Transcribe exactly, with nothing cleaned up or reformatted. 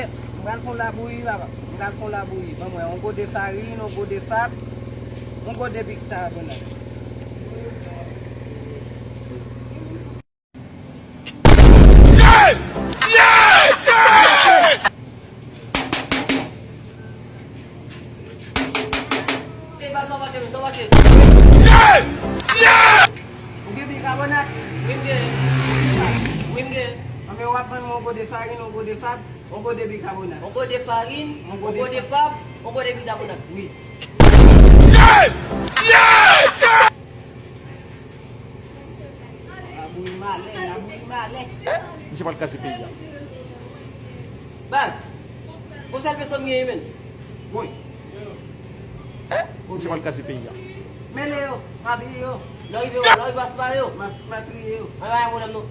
M pral fè yon labouyi, papa. M pral fè yon labouyi. Ban mwen yon gode farin, yon gode fab, yon gode bikabonat. Ou gen bikabonat? Wi, m gen. Wi, m gen. Anben, w ap ban mwen yon gode farin, yon gode fab, yon gode bikabonat. Yon gode farin, yon gode fab, yon gode bikabonat. Wi. Labouyi malè, labouyi malè. Misye pral kraze peyi a. Baz, yon sèl peso m genyen, menn. Woy. Misye pral kraze peyi a. Mele yo, m a bliye yo. Lè w rive, lè w rive a separe yo. M a, m a triye yo. An, pa gen pwoblèm non.